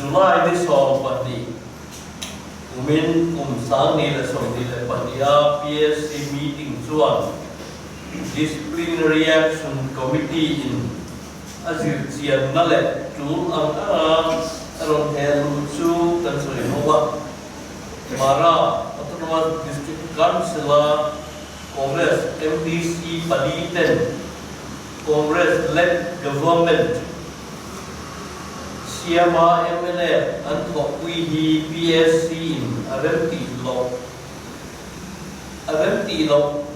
July ni 12 kumin kum 2022 a PSC meeting chuan Disciplinary Action Committee in a zirchianna leh tul ang anga a rawn hel luh chu kan sawi ho a. Mara Autonomous District Council-a Congress MDC pali ten Congress-led Government siama mnf an thawhpui hi PSC in a remtih loh a remtih loh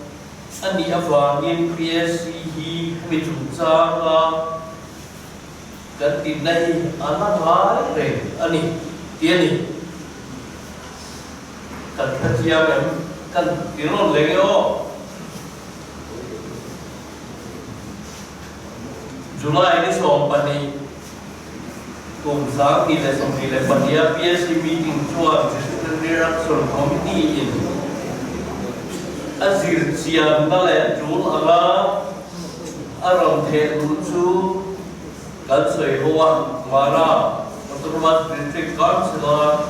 a nih avangin PSC hi hemi chungchanga kan tinna hi a la ngai reng a ni ti a ni. Kan hrethiam em? Kan ti rawn leng e aw. July ni 12 kum 2022 a PSC meeting chuan Disciplinary Action Committee in a zirchianna leh tul anga a rawn theh luh chu kan sawi ho a. Mara Autonomous District Council-a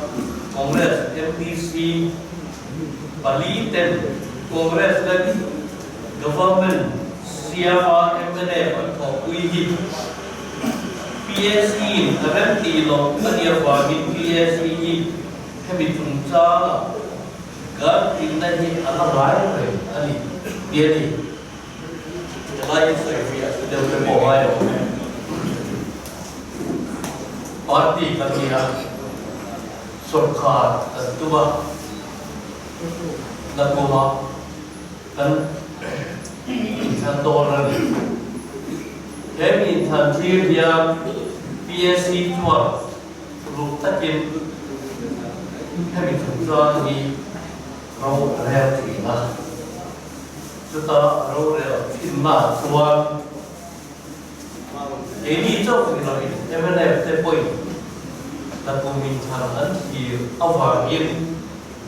Congress MDC pali ten Congress leh Government siama mla an thawhpui hi PSC in a remtih loh a nih avangin PSC hi hemi chungchanga kan tinna hi a la ngai reng a ni ti a ni. Helai hi sawi fiah deuh te pawh ngai lo awm e. Party kan ni a, sawrkar kan tum a, nakuma Kan inthlan dawn a ni. He mi inthlan thlir hian PSC chuan ruk takin hemi chungchang hi ro a rel thin a. Chuta rorel thinna chuan keini chauh ni loin mnf te pawhin nakum inthlan an thlir avangin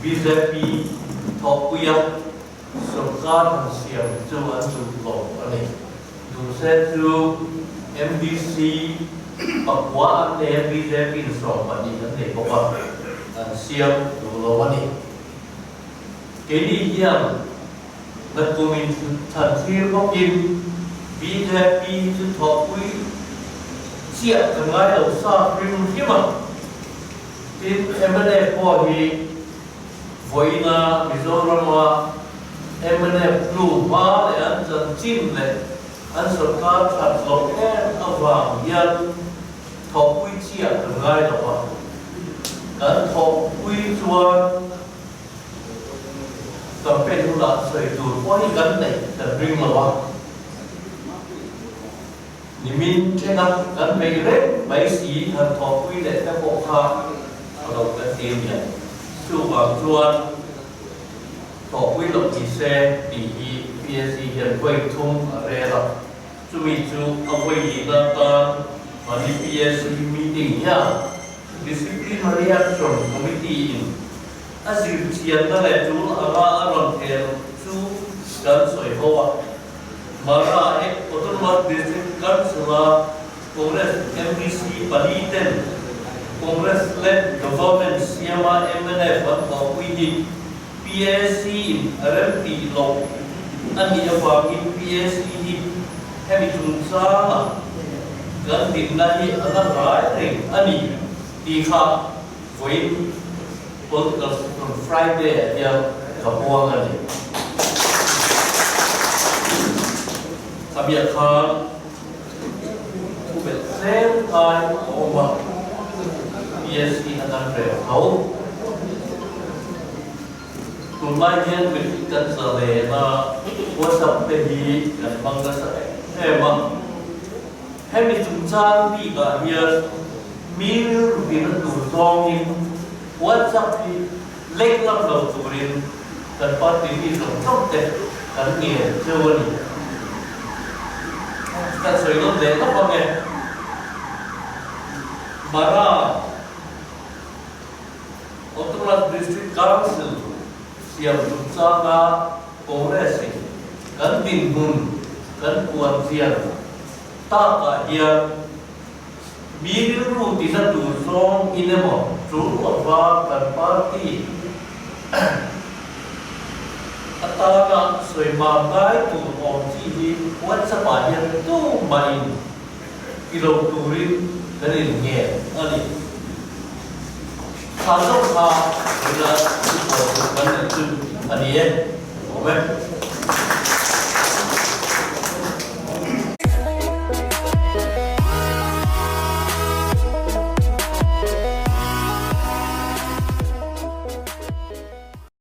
Bjp thawhpuia sorkar han siam chu an duh lo a ni. Duhse chu MDC pakua an nei a, bjp in 12 an nei bawk a, an siam duh lo a ni. Keini hian nakum in thlan thlir bawkin bjp chu thawhpui chiah kan ngai lo sa hrim hrim a. Tin, mnf pawh hi vawiina Mizorama mnf hnu hma leh an chanchin leh an sorkar that loh em avang hian thawhpui chiah kan ngai lo a. Kan thawhpui chuan campaign hunah sawi tur pawh hi kan neih kan ring lo a. Nimin thlenga kan beih reng mai si han thawhpui leh te pawh kha a lo kan ti a nia. Chuvang chuan thawhpui loh ni se tih hi PSC hian vawi thum a rel a, chumi chu a vawi lihna atan mahni PSC meeting hian Disciplinary Action Committee in a zirchianna leh tul anga a rawn hel chu kan sawi ho a. Mara ek Autonomous District Council-a Congress MDC pali ten Congress-led Government siama mnf an thawhpui hi PAC in a remtih loh a nih avangin PAC hi hemi chungchanga kan dinna hi a la ngai reng a ni tih kha vawiin Political on Friday ah hian ka puang a ni. Khamiah khan thu belh tlem kai a awm a, PSC a kan rel tho. Tunlai hian mihring kan zalen a, WhatsApp te hi kan hmang nasa em em a. Hemi chungchang bikah hian mi rilru tina tur zawngin WhatsApp hi lek lam lo turin kan party mi zawng zawng te kan ngen cheu a ni. Kan sawi nawn leh lawk ang e. Mara Autonomous District Council siam chungchanga Congress in kan dinhmun kan puan chian takah hian. Mi rilru tina tur zawng in emaw tul lova kan party atana sawi mam ngai tur awm chi hi WhatsApp ah hian tumah in ti lo turin kan in ngen a ni. Kha zawk kha vawiina thu pawh chu kan neih chu a ni e. Awm e.